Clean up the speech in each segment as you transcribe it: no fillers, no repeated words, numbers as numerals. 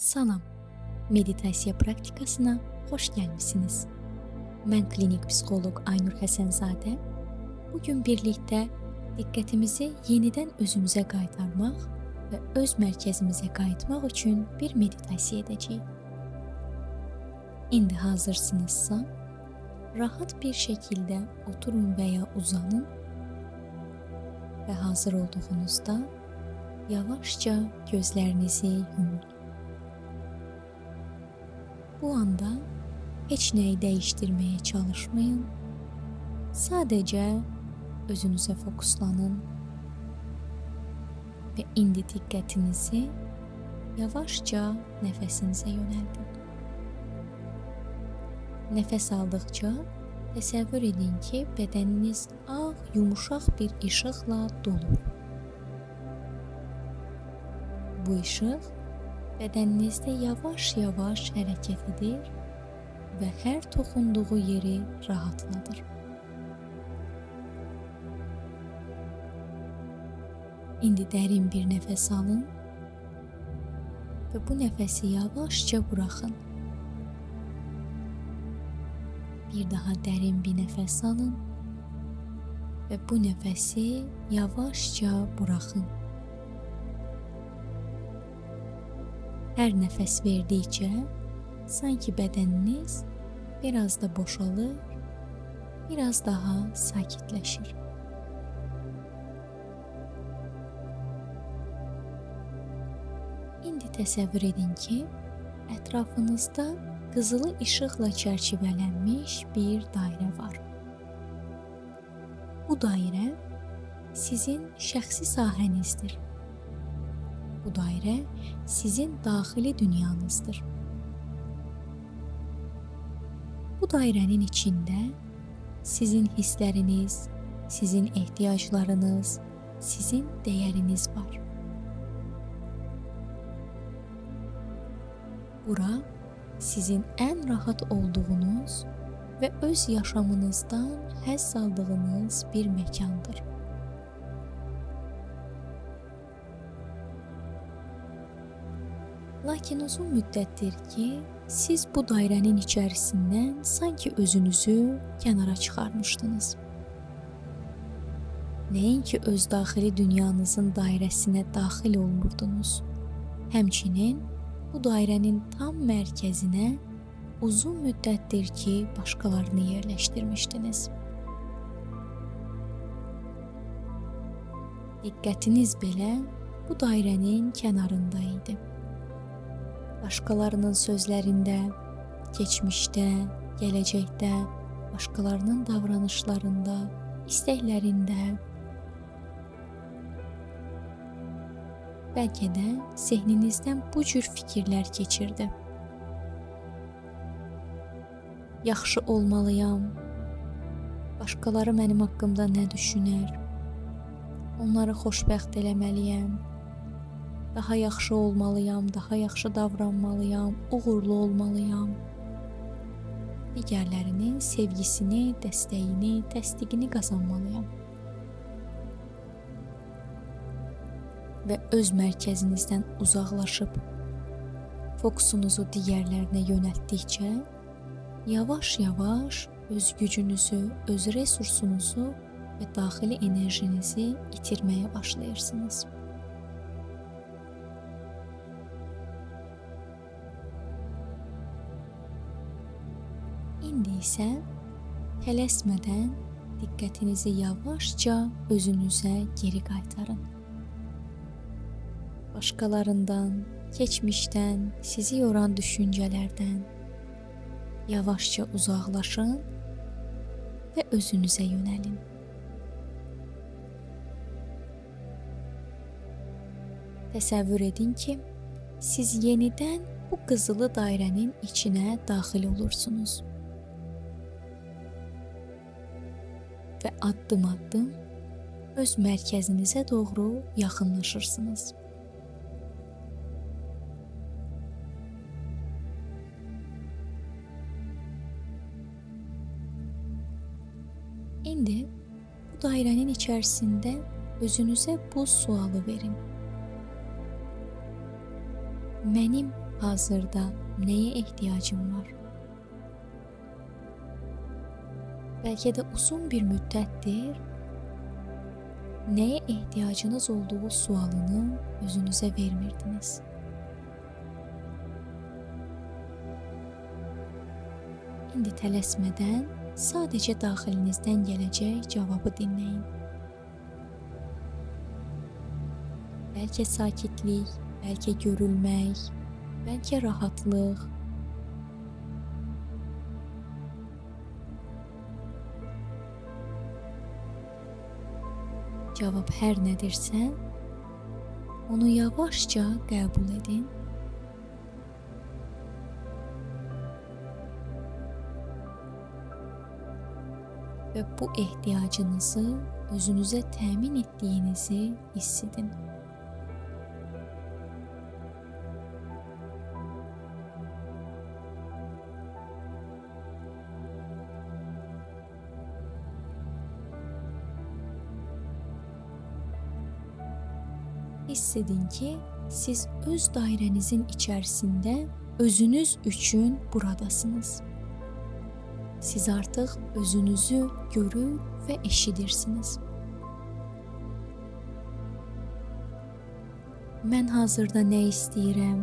Salam, meditasiya praktikasına xoş gəlmisiniz. Mən klinik psixoloq Aynur Həsənzadə. Bugün birlikdə diqqətimizi yenidən özümüzə qaytarmaq və öz mərkəzimizə qayıtmaq üçün bir meditasiya edəcəyik. İndi hazırsınızsa, rahat bir şəkildə oturun və ya uzanın və hazır olduğunuzda yavaşca gözlərinizi yumun. Bu anda heç nəyi dəyişdirməyə çalışmayın. Sadəcə özünüzə fokuslanın və indi diqqətinizi yavaşca nəfəsinizə yönəldin. Nəfəs aldıqca təsəvvür edin ki, bədəniniz ağ, yumuşaq bir işıqla dolur. Bu işıq bədəninizdə yavaş-yavaş hərəkət edir və hər toxunduğu yeri rahatladır. İndi dərin bir nəfəs alın və bu nəfəsi yavaşca buraxın. Bir daha dərin bir nəfəs alın və bu nəfəsi yavaşca buraxın. Hər nəfəs verdikcə sanki bədəniniz biraz da boşalır, biraz daha sakitləşir. İndi təsəvvür edin ki, ətrafınızda qızılı işıqla çərçivələnmiş bir dairə var. Bu dairə sizin şəxsi sahənizdir. Bu dairə sizin daxili dünyanızdır. Bu dairənin içində sizin hissləriniz, sizin ehtiyaclarınız, sizin dəyəriniz var. Bura sizin ən rahat olduğunuz və öz yaşamınızdan həzz aldığınız bir məkandır. Lakin uzun müddətdir ki, siz bu dairənin içərisindən sanki özünüzü kənara çıxarmışdınız. Nəinki öz daxili dünyanızın dairəsinə daxil olmurdunuz. Həmçinin bu dairənin tam mərkəzinə uzun müddətdir ki, başqalarını yerləşdirmişdiniz. Diqqətiniz belə bu dairənin kənarında idi. Başqalarının sözlərində, keçmişdə, gələcəkdə, başqalarının davranışlarında, istəklərində, bəlkə də zehninizdən bu cür fikirlər keçirdi. Yaxşı olmalıyam, başqaları mənim haqqımda nə düşünər, onları xoşbəxt eləməliyəm, daha yaxşı olmalıyam, daha yaxşı davranmalıyam, uğurlu olmalıyam. Digərlərinin sevgisini, dəstəyini, təsdiqini qazanmalıyam. Və öz mərkəzinizdən uzaqlaşıb fokusunuzu digərlərinə yönəltdikcə yavaş-yavaş öz gücünüzü, öz resursunuzu və daxili enerjinizi itirməyə başlayırsınız. İndi isə tələsmədən diqqətinizi yavaşca özünüzə geri qaytarın. Başqalarından, keçmişdən, sizi yoran düşüncələrdən yavaşca uzaqlaşın və özünüzə yönəlin. Təsəvvür edin ki, siz yenidən bu qızılı dairənin içinə daxil olursunuz. Və addım-addım öz mərkəzinizə doğru yaxınlaşırsınız. İndi bu dairənin içərisində özünüzə bu sualı verin. Mənim Hazırda nəyə ehtiyacım var? Bəlkə də uzun bir müddətdir nəyə ehtiyacınız olduğu sualını özünüzə vermirdiniz. İndi tələsmədən sadəcə daxilinizdən gələcək cavabı dinləyin. Bəlkə sakitlik, bəlkə görülmək, bəlkə rahatlıq. Cavab hər nədirsə, onu yavaşca qəbul edin. Və bu ehtiyacınızı özünüzə təmin etdiyinizi hiss edin. Hiss edin ki, siz öz dairənizin içərisində özünüz üçün buradasınız. Siz artıq özünüzü görür və eşidirsiniz. Mən hazırda nə istəyirəm,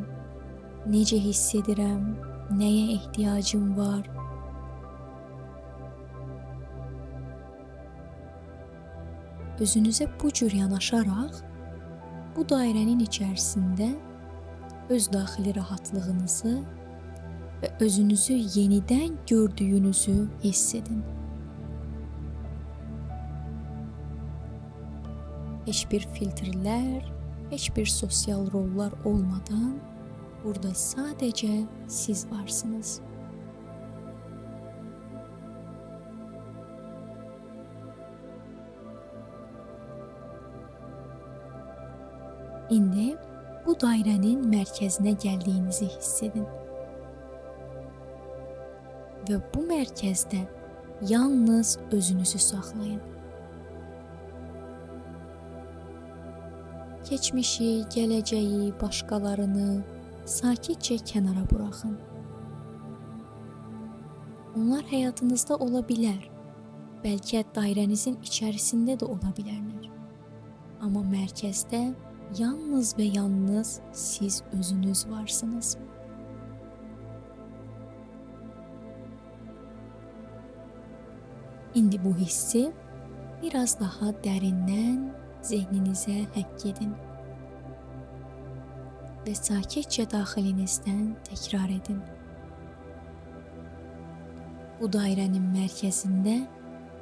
necə hiss edirəm, nəyə ehtiyacım var? Özünüzə bu cür yanaşaraq bu dairənin içərisində öz daxili rahatlığınızı və özünüzü yenidən gördüyünüzü hiss edin. Heç bir filtrlər, heç bir sosial rollar olmadan burada sadəcə siz varsınız. İndi bu dairənin mərkəzinə gəldiyinizi hiss edin. Və bu mərkəzdə yalnız özünüzü saxlayın. Keçmişi, gələcəyi, başqalarını sakitcə kənara buraxın. Onlar həyatınızda ola bilər, bəlkə dairənizin içərisində də ola bilərlər. Amma mərkəzdə yalnız və yalnız siz özünüz varsınız. İndi bu hissi biraz daha dərindən zehninizə həkk edin və sakitcə daxilinizdən təkrar edin. Bu dairənin mərkəzində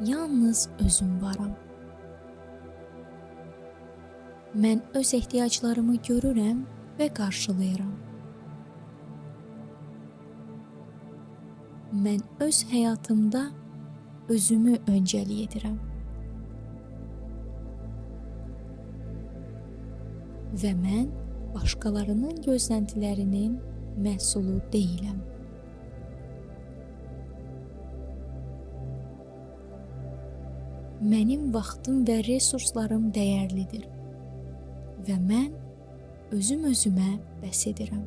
yalnız özüm varam. Mən öz ehtiyaclarımı görürəm və qarşılayıram. Mən öz həyatımda özümü öncəlik edirəm. Və mən başqalarının gözləntilərinin məhsulu deyiləm. Mənim vaxtım və resurslarım dəyərlidir və mən özüm özümə bəs edirəm.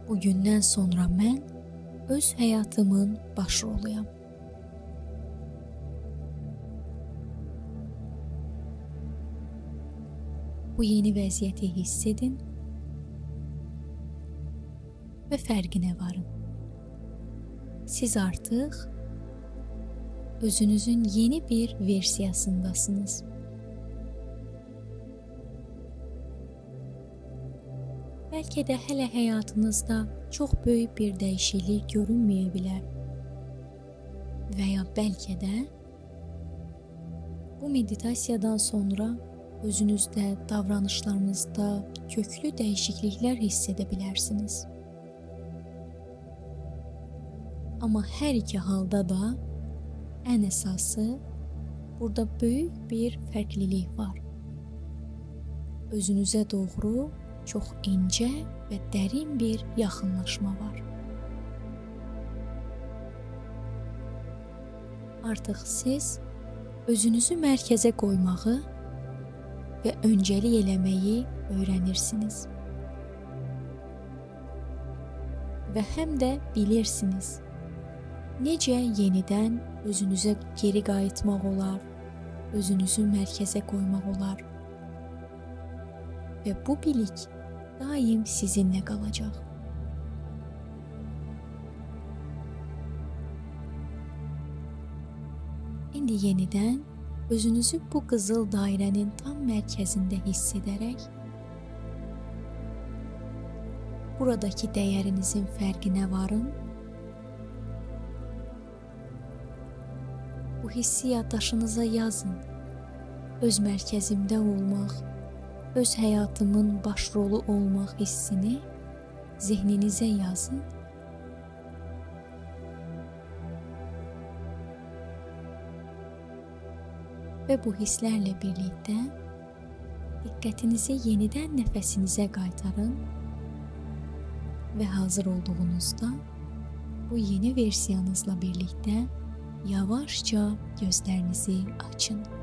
Bugündən sonra mən öz həyatımın başroluyam. Bu yeni vəziyyəti hiss edin və fərqinə varın. Siz artıq özünüzün yeni bir versiyasındasınız. Bəlkə də hələ həyatınızda çox böyük bir dəyişiklik görünməyə bilər. Və ya bəlkə də bu meditasiyadan sonra özünüzdə, davranışlarınızda köklü dəyişikliklər hiss edə bilərsiniz. Amma hər iki halda da ən əsası burada böyük bir fərqlilik var. Özünüzə doğru çox incə və dərin bir yaxınlaşma var. Artıq siz özünüzü mərkəzə qoymağı və öncəlik eləməyi öyrənirsiniz. Və həm də bilirsiniz, necə yenidən özünüzə geri qayıtmaq olar, özünüzü mərkəzə qoymaq olar. Və bu bilik daim sizinlə qalacaq. İndi yenidən özünüzü bu qızıl dairənin tam mərkəzində hiss edərək buradakı dəyərinizin fərqinə varın. Bu hissi yaddaşınıza yazın. Öz mərkəzimdə olmaq, öz həyatımın baş rolu olmaq hissini zehninizə yazın. Və bu hisslərlə birlikdə diqqətinizi yenidən nəfəsinizə qaytarın və hazır olduğunuzda bu yeni versiyanızla birlikdə yavaşca gözlərinizi açın.